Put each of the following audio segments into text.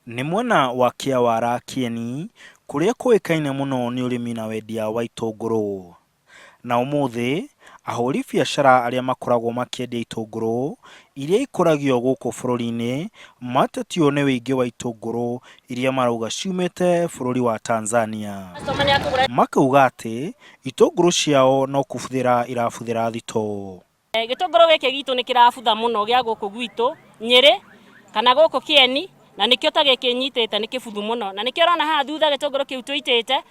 Nĩ mwena wa Kĩawara Kĩeni kũrĩa kũĩkaine mũno nĩ ũrĩmi na wendia wa itũngũrũ. Na ũmũthĩ ahũri biacara arĩa makoragwo makĩendia itũngũrũ iria ikũragio gũkũ bũrũri-inĩ matetio nĩ ũingĩ wa itũngũrũ iria marauga ciumĩte bũrũri wa Tanzania. Makauga atĩ itũngũrũ ciao no kũbuthĩra irabuthĩra thitoo. Gĩtũngũrũ gĩkĩ gitũ nĩ kĩrabutha mũno gĩa gũkũ gwitũ Nyĩrĩ kana gũkũ Kĩeni, na nĩkĩo ta gĩkĩ nyitĩte nĩ kĩbuthu mũno, na nĩkĩo ũrona haha thutha gĩtũngũrũ kĩu tũitĩte,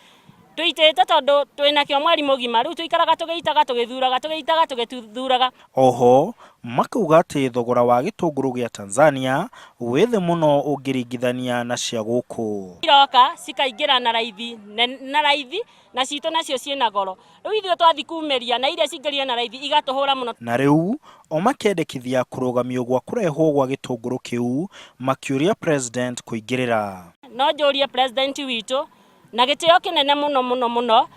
tũitĩte tondũ twĩnakĩo mweri mũgima, rĩu tũikaraga tũgĩitaga tũgĩthuraga, tũgĩitaga tũgĩthuraga. Oho makauga atĩ thogora wa gĩtũngũrũ gĩa Tanzania wĩ thĩ mũno ũngĩringithania na cia gũkũ. Iroka cikaingĩra na raithi, na raithi na citũ nacio ciĩna goro. Rĩu ithuĩ twathi kumĩria na iria cingĩrire na raithi igatũhũra mũno. Na rĩu o makendekithia kũrũgamio gwa kũrehwo gwa gĩtũngũrũ kĩu makĩũria President kũingĩrĩra. No njũrie President witũ na gĩtĩo kĩnene mũno mũno mũno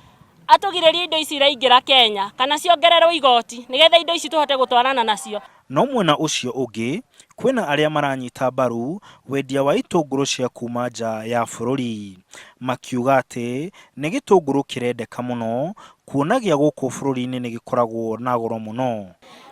atũgirĩrie indo ici iraingĩra Kenya kana ciongererwo igoti nĩgetha indo ici tũhote gũtwarana nacio. No mwena ũcio ũngĩ, kwĩna arĩa maranyita mbaru wendia wa itũngũrũ cia kuma nja ya bũrũri, makiuga atĩ nĩ gĩtũngũrũ kĩrendeka mũno kuona gĩa gũkũ bũrũri-inĩ nĩ gĩkoragwo na goro mũno.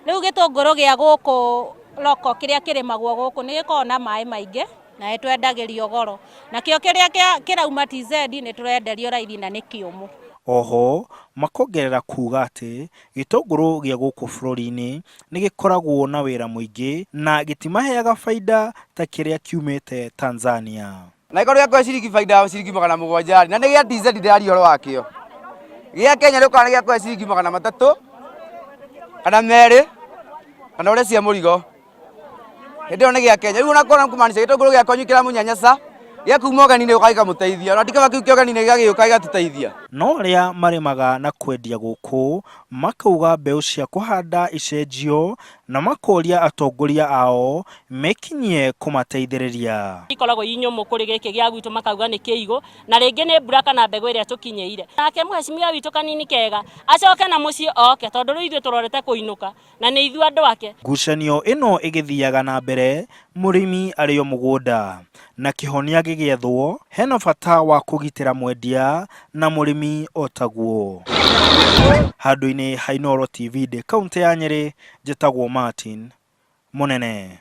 Rĩu gĩtũngũrũ gĩa gũkũ local kĩrĩa kĩrĩmagwo gũkũ nĩ gĩkoragwo na maĩ maingĩ na nĩ twendagĩrio goro, nakĩo kĩrĩa kĩrauma TZ nĩ tũrenderio raithi na nĩ kĩũmũ. Oho makongerera kuga atĩ Gĩtũngũrũ gĩa gũkũ bũrũri-inĩ nĩ gĩkoragwo na wĩra mũingĩ na gĩtimaheaga baida ta kĩrĩa kiumĩte Tanzania. Na gĩkorwo gĩa kũhe ciringi baida ya ciringi 700 rĩ, na nĩ gĩa TZ ndĩraria ũhoro wakĩo. Gĩa Kenya nĩ ũkona nĩ gĩa kũhe ciringi 300 kana 2 kana ũrĩa cia mũrigo. Hĩndĩ ĩyo nĩ gĩa Kenya. Rĩu ona kona kumaanisha gĩtũngũrũ gĩa kwanyu kĩramũnyanyasa, gĩa kuma ũgeni-inĩ gĩũka gĩkamũteithia. Ona ti kaba kĩu kĩa ũgeni-inĩ gĩgagĩũka gĩgatũteithia. No arĩa marĩmaga na kwendia gũkũ makauga mbeũ cia kũhanda icenjio na makoria atongoria ao mekinyie kũmateithĩrĩria. Ikoragwo i nyũmũ kũrĩ gĩkĩ gĩa gwitũ makauga nĩ kĩigũ na rĩngĩ nĩ mbura kana mbegũ ĩrĩa tũkinyĩire. Nake mheshimiwa witũ kanini kega acoke na mũciĩ oke tondũ rĩu ithuĩ tũrorete kũinũka. Na nĩ ithuĩ andũ ake. Ngucanio ĩno ĩgĩthiaga na mbere mũrĩmi arĩ o mũgũnda, na kĩhonia gĩgĩethwo, hena bata wa kũgitĩra mwendia na mũrĩmi o taguo. Handũ-inĩ ha Inooro TV ndĩ kauntĩ ya Nyĩrĩ, njĩtagwo Martin Mũnene.